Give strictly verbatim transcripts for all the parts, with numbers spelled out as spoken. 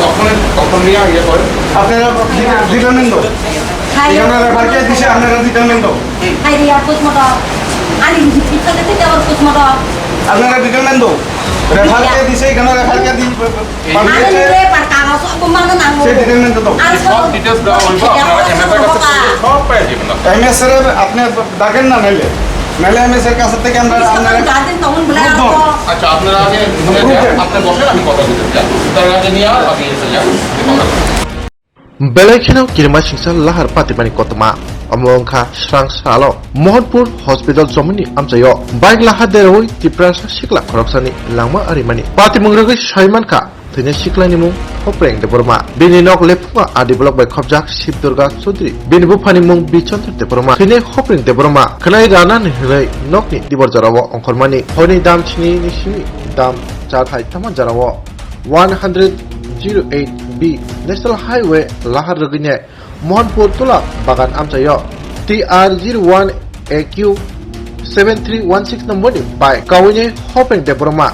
তখন, তখন নিয়ে আগে করে। আপনারা ডিটেলমেন্ট দাও। এখানে রেফার কে দিছে, আপনারা ডিটেলমেন্ট দাও। আপনারা ডিটেলমেন্ট দাও। রেফার কে দিছে, এখানে রেফার কে দিছে। সেই ডিটেলমেন্ট দাও। সব ডিটেলস দেওয়া হইব, আপনারা এমএসএর কাছে সব পেয়ে যাবেন। এমএসএর আপনি ডাকেন না, নাইলে, নাইলে এমএসএর কাছে থেকে আমরা আপনারা গার্জেন তখন বলে প্রুফ দেন। আচ্ছা, আপনারা আগে নিয়ে যান, আপনারা বসেন, আমি কথা বলতে চাই। তার আগে নিয়ে আর আগে এসে যান, কথা বলতে চাই। Belai kheno kirima singsa lahar patimani kotoma. Omo wngkha srang salo Mohanpur hospital chomoni amchaio bike lahar deroi Tiprasa sikla khoroksani langma arimani. Patimung rwgwi sai mankha thwinai siklani mung Hopreng Debbarma. Bini nok Lephunga R D block bai khopjak Shiv Durga Chaudhary. Bini buphani mung Bichandra Debbarma. Thwinai Hopreng Debbarma khwnai ranani hwnwi nokni dibor jorao ongkhormani. Horni dam sini ni simi dam char hai tamo jorao one hundred zero eight B National Highway lahar rwgwini Mohanpur Tola Bagan amchaio T R zero one A Q seven three one six number ni bike kawini Hopeng Debbarma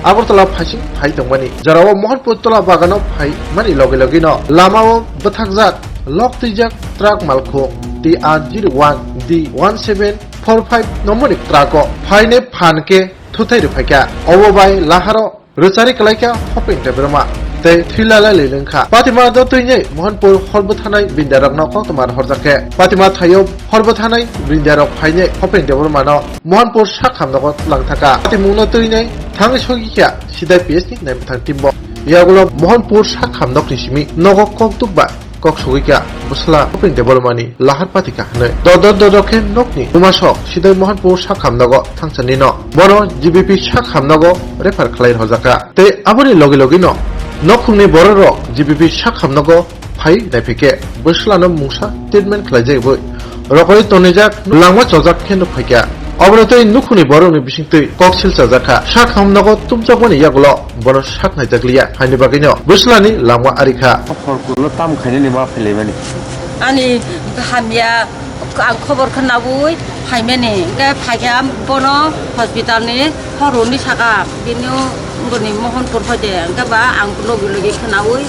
Agartala phaising phai tongmani. Jorao Mohanpur Tola Bagano phai mani logi logi no lamao bwthakjak lok twijak truck malkhung T R zero one D one seven four five number ni truck o phainai phan khe thuthai rwphaikha. Obo bai laharo rwchari kwlaikha Hopeng Debbarma tei thwilala lilwngkha. Patima do twinai Mohanpur hor bwthanai bindarokno koktwma rohorjak khe, Patima thaio hor bwthanai bindarok phainai Hopeng Debbarmano Mohanpur sak hamnogo twlang thaka. Patimungno twinai thangwi sogikha Sidai P S ni naimwthang teambo. Yagulo Mohanpur sak hamnokni simi nogo kokduk ba kok sogwi kha bwsla Hopeng Debbarmani lahar patikha hwnwi. Dodor dodor khe nokni buma sok Sidai Mohanpur sak hamnogo thangchanino. Bono G B P sak hamnogo refer khlai rwjakha. Tei aboni logi logi no nokhungni bororok G B P sak hamnogo phai naiphikhe bwslano mungsa treatment khlaijagwi rokoi tonijak langma chojak khe nukphaikha. Obono tei nukhungni borokni bisingtwi kok silchajakha. Sak hamnogo tumjakmani yagulo bono sak naijakliya, haini bagwino bwslani langma arikha. Hor kulo tam khainani ma phailaimani. Ani hamya, ang khobor khwnaui phaimani, hwnkhe phaikha bono hospital ni horoni saka, bini ungoni Mohanpur phaide, hwnkhe ba ang logi logi khwnaui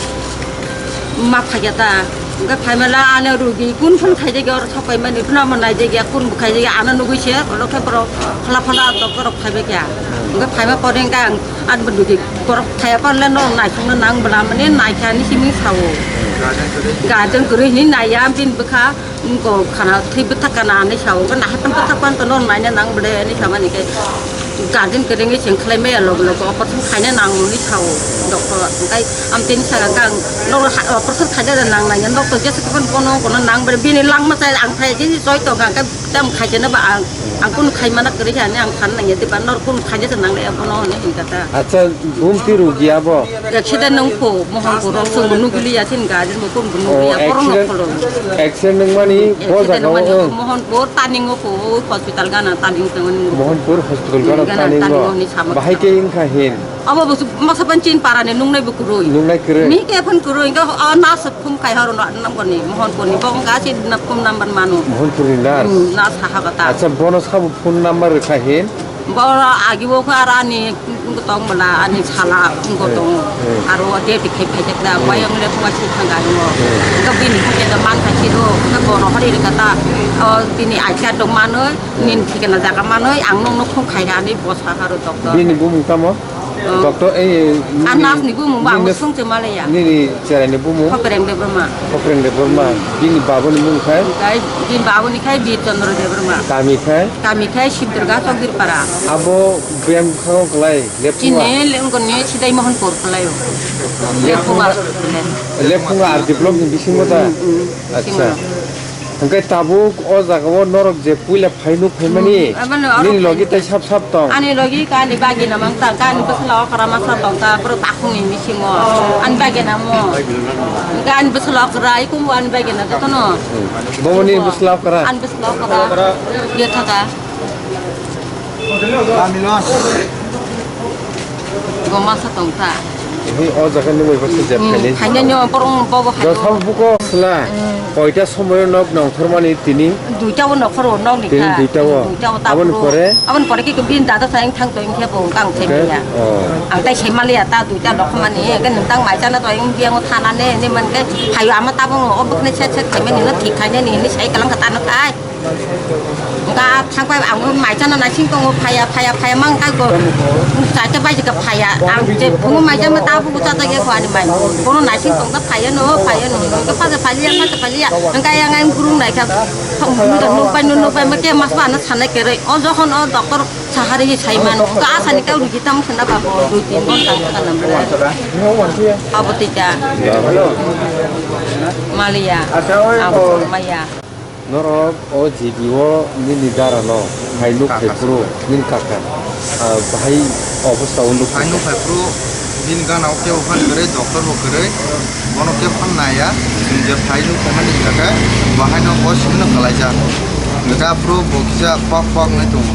ma phaikha ta, hwnkhe phaimala ano rugi kun phun khaijagya, oro sokaimani phunama naijagya, kun bo khaijagya, ano nugui se, oro khe borok phala phala doctor rok phaibai kha, hwnkhe phaima pore hwnkhe ang Ani bo dugi borok thaya panle no naithokno nang bwla mani naikha ni simi sao. Guardian kwrwi hini naiya bini bwkha wngkha khana thwi bwthak kana hinwi sao. Wngkha nahaikhe bwthak pan tono naina nang bwle hinwi samani khe guardian kwrwi wngwi chwng khlai maya log log operation khaina nang hinwi sao doctor. Hwnkhe amtwini saka khe ang nogo operation khaina nang nangya doctor jesa khe bono kono nang bwle bini langma chai ang thai khe choi tongkha hwnkhe. Tam khaijano ba ang, ang kunu khaimana kwrwi kha hinwi ang san nangya, tei ba nor kunu khaijasa nangle abono hinwi hwnkha ta. Acha, bumti rugi abo? Accident nung pho, Mohanpur rok chwng bo nugiliya, chini guardian bo kunu bo Oh, nugiliya, borok no accident, kholo. Accident nungmani bo Accident jaga o nungmani wng? Mohanpur turning o pho, o hospital gana turning tongmani. Mohanpur hospital gana Gana turning o. Turning o hinwi sama Bahai khe wngkha hin? Abo bo masa pan chin para ni nungnai bo kwrwi. Nungnai kwrwi? Ni ke phan kwrwi, hwnkhe o nurse phone khai horo no, nang boni, Mohanpur ni, bo wngkha si na phone number mano. Mohanpur ni nurse? Hmm, nurse ha haba ta. Acha, bono sabo phone number rwkha hin? Bo agi bo kha ara ni tong bala, ani sala, ngo Eh, tong. eh. Aro dia dikhe phai jak da, Hmm. wayang le phunga si thang ga ngo. Hmm. Hwnkhe bini hwnkhe da man khai si do, hwnkhe bono hori rwkha ta. O bini I card dong manoi, Hmm. nin thikana jaga manoi, ang nung nuk phung khai ga ni bo sa haro doctor. Bini bumung tamo? Oh. Doctor, eh, A nini, nurse ni bumung ba, nini, ang sung se malaya. Nini cherai ni bumung? Khopreng Debbarma. Khopreng Debbarma. Bini babo ni mung khai? Khai, bini babo ni khai Bir Chandra Debbarma. Kami khai? Kami khai Sibdurga Chokdirpara. Abo biyang kha o klai, Lephunga? Chini le-, ungkoni Sidai Mohanpur klai o. Lephunga. Lephunga R D block ni bisingo ta? Mm, mm, Acha. Bisingo. Hwnkhe tabuk o jaga o norok je puila phai nuk phaimani, Hmm, aboni oro nini logi tai sap sap tong? Ani logi kani bagi na mang ta, kani bwsla okra masa tong ta, borok takhuk ni bisingo. Ani bagi na mo. Hwnkhe ani bwsla okra, ikum ani bagi na jotono. Hmm. Bobo nini bwsla okra? Ani bwsla okra. Ye thaka. Bo masa tong ta. Hi, o jaga ni bai baksa jeb Hmm, khainai. Khainai ni borong bobo Do khaio. Sabo buko sla. Hmm. Koita somoyo nok nongkhormani tini? Duita o nokhoro nokni Tini kha. Duita o. Duita o ta Aboni bro. Pore? Aboni pore ki bin dada sa eng thang to eng khe bo ang thai Okay. Manya. Oh. Ang tai sai maliya ta duita nokhormani ke nang tang mai chana to eng biang o thana ne ne man ke hayo ama ta bo o bokne chet chet khaimani no thik khainani ni sai kalang kha ta no khai. Wngkha thangpai ang bo mai chana naising tongo, phaiya, phaiya, phaiya, ma wngkha go. Chaita baji kha phaiya. Ang je phungo mai chama ta bugo chata ge khwani mai. Bono naising tongkha phaiya no, phaiya no. Wngkha phaja phaliya, phaja phaliya. Wngkha yang ang gurung naikha. Nukbai no, nukbai ma ke mas ba na sanai keroi. O jokhon o doctor sahari hi sai mano. Wngkha asani kau rugi tam khna ba bo. Dui tin ghonta wngkha na bo. Abo tita. Maliya. Abo maya. Norok o G B o nini dara no hai nuk hai phuru nini kaka, ah, bahai obostha o nuk hai nuk hai phuru bini gana o kebo phan kwrwi, doctor bo kwrwi, bono kebo phan naya, chwng je phai nuk hai mani kaka, bahai no o simi no kwlaijak. Hwnkhe aphuru bo kisa kok kok nai tongo.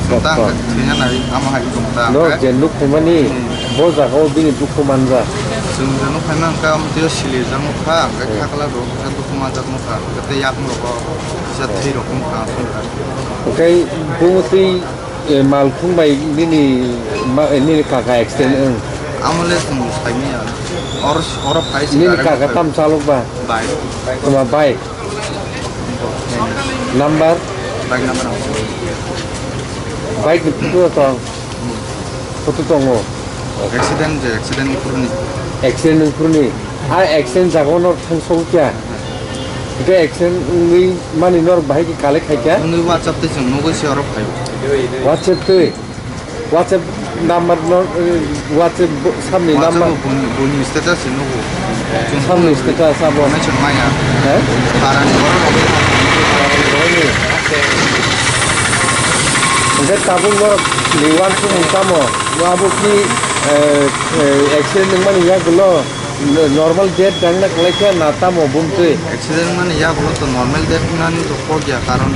Kok kok. Thwina nai amo hai tong ta. Norok je nuk hai mani bo jaga o bini dukhu manjak. Chwng je nuk hai mankha, amo tei sili jak nuk kha, hwnkhe khakla rok kisa dukhu manjak nuk kha. Tei yakung rogo kisa thwi rok wng kha aswk. Hwnkhe bumutwi, eh, malkhung bai nini ma-, eh, nini kaka accident wng? Amo le chwng saimanya. Oro, oro phai se nini direct kaka phai. Tam chalok ba? Bike. Tuma bike? Number? Bike number ang. Bike ni photo tong? Photo tongo? Accident je, accident wngphuruni. Accident wngphuruni? A accident jaga no thang sokya? Hwnkhe accident wngwi mani norok bahai khe collect khaikha? Wngwi WhatsApp tei chwng nugwi se oro phaio. WhatsApp twi? WhatsApp number no, eh, WhatsApp bo-, samni WhatsApp number? Bo boni, boni status se nugo. Samni status abo? Nai chwng maya. He? Parani borok rok. Hwnkhe tabuk norok ni uansukmung tamo? Abo ki, eh, eh, accident wngmani yagulo? N-, normal death dangna kwlaikha na tamo bumtwi? Accident mani yagulo to normal death wngnani to kok ya, karon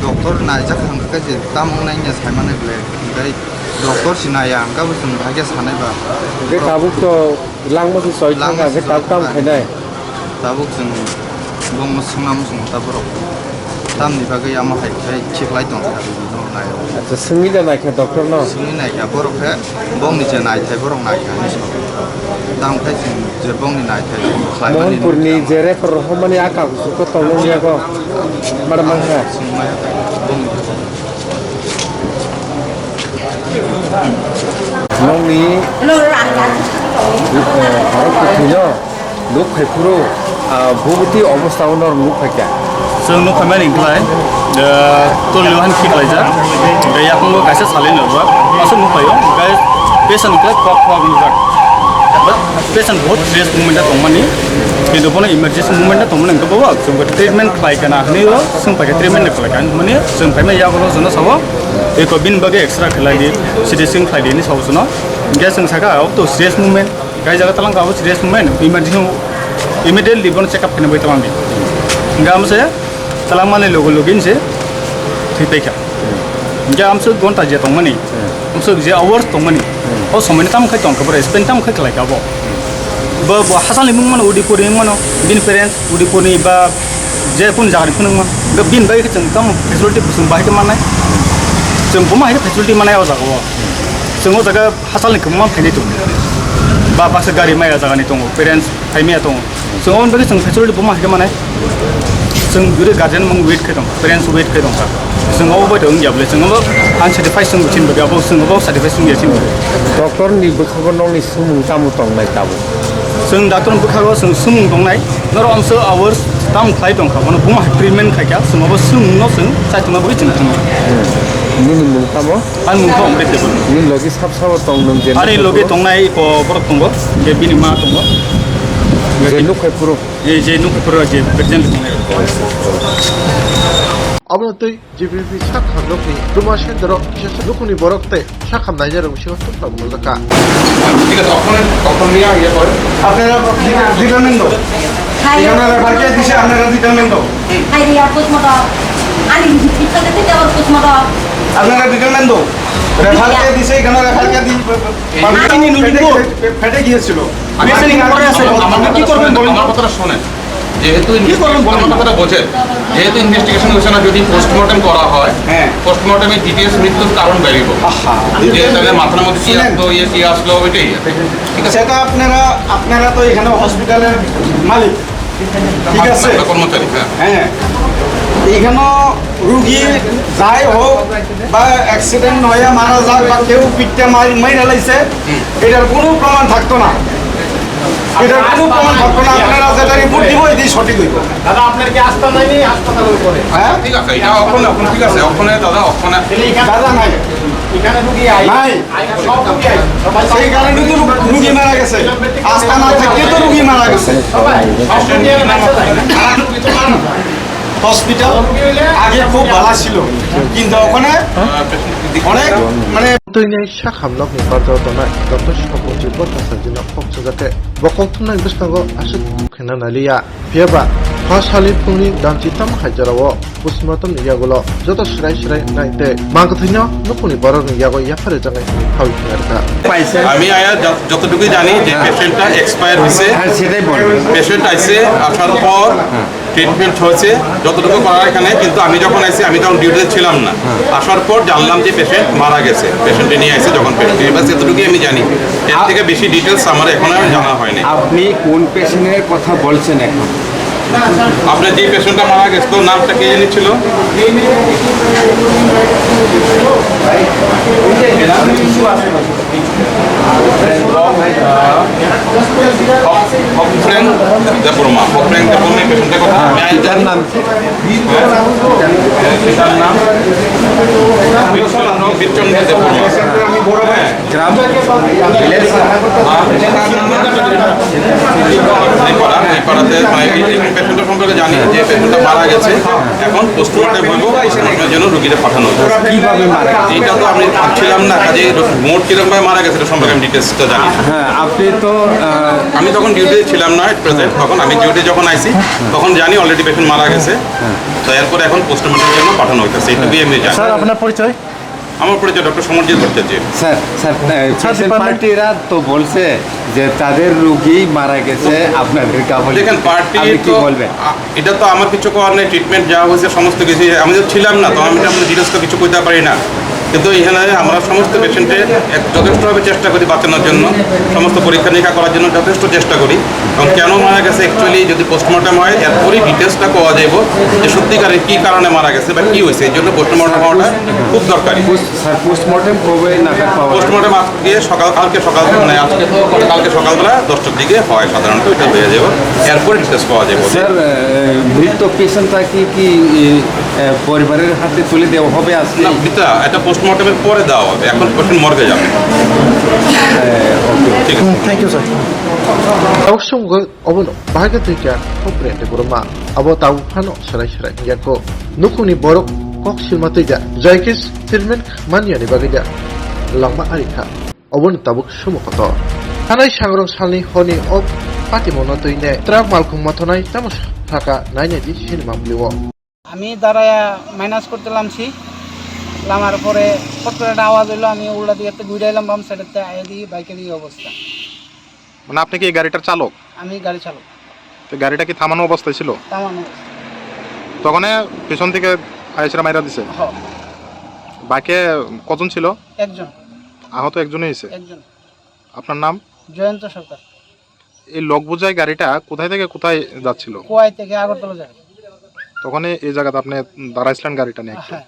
doctor naijak hwnkhe je tamo wngnai wngya saimani belai, hwnkhe doctor se naiya hwnkhe bo chwng bahai khe sanai ba. Hwnkhe tabuk to langma se soi thangkha, hwnkhe tabuk tamo khainai? Tabuk chwng bongno swngna muchungo ta borok. Tamni bagwi amo hai khai khiklai tongkha, no naio. Acha, swngwi da naikha doctor no? Swngwi naikha, borok khe bongni je naithai borok naikha hinwi sa. Tamo khe chwng je bongni naithai khlaimani Mohanpurni je refer rok homani a kakusu khe tongwi yago. Mada mankha. Swngmaya bongni. Nokni, eh, borok kwthwino. Nuk phai phuru, ah, bubutwi obostha o norok nuk phai kha. Chwng nuk phaimani hwnkhe, ah, tolni wahan khiklaijak, hwnkhe yakungo kaisa salai no rwjak, aswk nuk phaio, hwnkhe patient hwnkhe kok kok nukjak. But patient bahut serious movement o tongmani, kintu bono emergency movement o tongmani hwnkhe bobo chwng treatment khlai kana hinwi o swng phai kha, treatment no khlai kha hinmani chwng phaimani yagulo chwngno sao, eko bini bagwi X-ray khlai di, C T scan khlai di hinwi sao chwngno, hwnkhe chwng sakha, o to serious movement. Gai jaga talang kabo serious movement, emergency, immediately bono check up khaina bai talang di. Hingke amse talang mani logo logi se thwi paikha. Hingke amse gonta je tongmani, amse je hours tongmani, o somoi ni tam khai tongkha, bore spend tam khai khlai kha bo. Bo, bo hasal ni mung mano, Udaipur ni mung mano, bini parents Udaipur ni ba je kun jaga ni phunuk ma, bini bai khe chwng tam facility chwng bahai khe mannai, chwng buma hai khe facility mannai o jaga o, chwng o jaga. Hasalni kwbangma phainai tongo. Ba baksa gari maya jagani tongo, parents phai maya tongo. Chwng oboni bagwi chwng facility bo ma hai khe manai. Chwng juri guardian mung wait khe tong, parents wait khe tongkha. Chwng obo bai tong ya bole, chwng obo unsatisfied chwng chin bagwi, abo chwng obo satisfied chwng ya chin bagwi. Doctor ni bwkhago nokni swngmung tamo tongnai tabuk? Chwng doctor ni bwkhago chwng swngmung tongnai, norok amso hours tamo khlai tongkha, bono buma hai treatment khaikha, chwng obo swngmung no chwng chai tongna bagwi chwng tongkha. Nini mung tamo? Ani mung khe Omrit Debbarma. Nini logi sab sabo tong nwng je Ani nukha logi phuru? Tongnai ko borok tongo, je bini ma tongo. Je nukhai phuru? Je, je nukhai phuru je present tongnai. Obono twi G B P sak hamrokni Duma Center-o kisa lukumni borok tei sak hamnainai rok bisingo tongthok nukjakha. ঠিক আছে, অখন, অখন নিয়ে আগে করে। আপনারা ডিটেলমেন্ট দাও। এখানে আর বাকি দিছে, আপনারা ডিটেলমেন্ট দাও। Hai dia, postmortem. Ani, kita kita postmortem. আপনারা ডিটেলমেন্ট দাও। রেফার কে দিছে, এখানে রেফার কে দি-, এই পানি ফেটে, ফেটে গিয়েছিল। আচ্ছা, পেশেন্ট ইনকাম করে আছে, আমার, আপনি কি করবেন বলুন তো? আমার কথাটা শোনেন। যেহেতু কি করবেন বলুন? আমার কথাটা বোঝেন। যেহেতু ইনভেস্টিগেশন হচ্ছে না, যদি পোস্টমর্টেম করা হয়, হ্যাঁ। পোস্টমর্টেমে ডিটেইলস মৃত্যুর কারণ বেরিয়ে। আহা। যে তাদের মাথার মধ্যে কি শুনেন। আসলো, ইয়ে কি আসলো, ওইটাই। ঠিক আছে? সেটা আপনারা, আপনারা তো এখানে হসপিটালের মালিক। ঠিক আছে? আমরা কর্মচারী, হ্যাঁ। হ্যাঁ, এখানে রুগী যাই হোক বা অ্যাক্সিডেন্ট হয়ে মারা যাক বা কেউ পিঠটা মাই-, মাইরা লাইছে, হুম। এটার কোনো প্রমাণ থাকতো না, এটার কোনো প্রমাণ থাকতো না। আপনারা যেটা রিপোর্ট দিব, এটাই সঠিক হইব। দাদা, আপনার কি আস্থা নেই হাসপাতালের উপরে? হ্যাঁ? ঠিক আছে, এটা অক্ষণে, অক্ষণ ঠিক আছে, অক্ষণে দাদা, অক্ষণে। তাহলে এখানে দাদা নাই। এখানে রুগী আই-, নাই। আই-, সব রুগী আই-, সবাই সেই কারণে তো রু-, রুগী মারা গেছে। আস্থা না থাকলে তো রুগী মারা গেছে। সবাই, সব রুগী আর বাচ্চা যায় না। হসপিটাল আগে খুব ভালো ছিল, কিন্তু ওখানে অনেক মানে Twi ni sakha nokni barjao tongnai Doctor Sombojit Bhattacharjino kok chajak khe bo kokthumnai bwskango aswk kheno naliya. Phiya ba, pha salni phungni damchi tamo hai jorao postmortem ni yagulo joto swrai swrai nai tei mang kwthwino nukhungni borokni yago yaphar rwjaknai hwnwi khaui khna rwkha. আমি আয়া যত-, যতটুকুই জানি যে পেশেন্টটা এক্সপায়ার হয়েছে। হ্যাঁ, সেটাই বলবো। পেশেন্ট আইছে, আসার পর ট্রিটমেন্ট হয়েছে, যতটুকু করার এখানে, কিন্তু আমি যখন আইছি আমি তখন ডিউটিতে ছিলাম না। আসার পর জানলাম যে পেশেন্ট মারা গেছে, পেশেন্টে নিয়ে আইছে যখন পেশেন্ট, বাস এতটুকুই আমি জানি। এর থেকে বেশি ডিটেলস আমার এখন আর জানা হয়নি। আপনি কোন পেশেন্টের কথা বলছেন এখন? আপনার যে পেশেন্টটা মারা গেছে, তো নামটা কে জানি ছিল? হকফ্রেং দেববর্মা, হকফ্রেং দেববর্মা এই পেশেন্টটার কথা। হ্যাঁ, পিতার নাম কি? পিতার নাম বিরচন্দ্র, বিরচন্দ্র দেববর্মা। গ্রাম? ভিলেজ? এই পাড়া, এই পাড়াতে, মানে, এই, এই পেশেন্টটার সম্পর্কে জানি যে পেশেন্টটা মারা গেছে, এখন পোস্টমর্টেম হইব, পোস্টমর্টেমের জন্য রুগীটা পাঠানো হয়েছে। কিভাবে মারা গেছে? এটা তো আমি ছিলাম না, কাজে মোট কিরকম ভাবে মারা গেছে, এটা সম্পর্কে আমি ডিটেলসটা জানি না। হ্যাঁ, আপনি তো, আহ, আমি তখন ডিউটিতে ছিলাম না, এট প্রেজেন্ট। তখন আমি ডিউটি যখন আইছি, তখন জানি অলরেডি পেশেন্ট মারা গেছে। হ্যাঁ। তো এরপরে এখন পোস্টমর্টেমের জন্য পাঠানো হইতেছে, এইটুকুই আমি জানি। স্যার, আপনার পরিচয়? আমার পরিচয় ডক্টর সমরজিৎ ভট্টাচার্য। স্যার, স্যার, আহ, স্যার, পেশেন্ট ডিপার্টমেন্ট পার্টিরা তো বলছে যে তাদের রোগী মারা গেছে আপনাদের কাবুলিতে। দেখেন, পার্টি আপনি কি তো, বলবেন? আ, এটা তো আমার কিছু করার নেই, ট্রিটমেন্ট যা হয়েছে সমস্ত কিছু, আমি তো ছিলাম না, তো আমি তো আপনার ডিটেলস তো কিছু কইতে পারি না। কিন্তু এখানে আমরা সমস্ত পেশেন্টের এক যথেষ্টভাবে চেষ্টা করি বাঁচানোর জন্য, সমস্ত পরীক্ষা নিরীক্ষা করার জন্য যথেষ্ট চেষ্টা করি। এবং কেন মারা গেছে অ্যাকচুয়ালি যদি পোস্টমর্টম হয়, এরপরেই ডিটেলসটা পাওয়া যাইব যে সত্যিকারের কী কারণে মারা গেছে বা কী হয়েছে, এই জন্য পোস্টমর্টম হওয়াটা খুব দরকারি। পোস্ট-, স্যার, পোস্টমর্টম কবে নাগাদ পাওয়া যাবে? পোস্টমর্টম আজকে সকাল, কালকে সকাল, মানে আজকে তো, কালকে সকালবেলা দশটার দিকে হয় সাধারণত, এটা হয়ে যাবে, এরপরে ডিটেলস পাওয়া যাবে। স্যার, আহ, মৃত পেশেন্টটা কি, কি, আহ, পরিবারের হাতে তুলে দেওয়া হবে আজকে? না, এটা, এটা পোস্টমর্টমের পরে দেওয়া হবে, এখন পেশেন্ট মর্গে যাবে। আহ, ওকে। ঠিক আছে। Thank you, sir. Tabuk sumgo obono bahai khe twi kha Hopre Debbarma. Abo tabuk phano swrai swrai wngya kho. Nukhungni borok kok silma twi da. Joykish treatment manyani bagwi da langma ari kha. Obono tabuk sumo kotor. Thanai sangrong salni horni o patimono twi ne truck malkhung mathonai tamo saka nainai di sinima mlio. আমি দাঁড়ায়া মাইনাস করতে লামছি, লামার পরে ফট করে একটা আওয়াজ হইলো, আমি উল্টা দিকে একটা ঘুরে এলাম বাম সাইডেতে, আইয়া দেখি বাইকের এই অবস্থা। মানে আপনি কি এই গাড়িটার চালক? আমি গাড়ি চালক। তো গাড়িটা কি থামানো অবস্থায় ছিল? থামানো অবস্থা। তখনই পিছন থেকে আইসরা মাইরা দিছে? হ। বাইকে কজন ছিল? একজন। আহত একজনই হয়েছে? একজন। আপনার নাম? জয়ন্ত সরকার। এই লক বুঝাই গাড়িটা কোথায় থেকে কোথায় যাচ্ছিল? কোয়াই থেকে আগরতলা যাবে। তখনই এই জায়গাতে আপনি দাঁড়াইছিলেন গাড়িটা নিয়ে একটু? হ্যাঁ।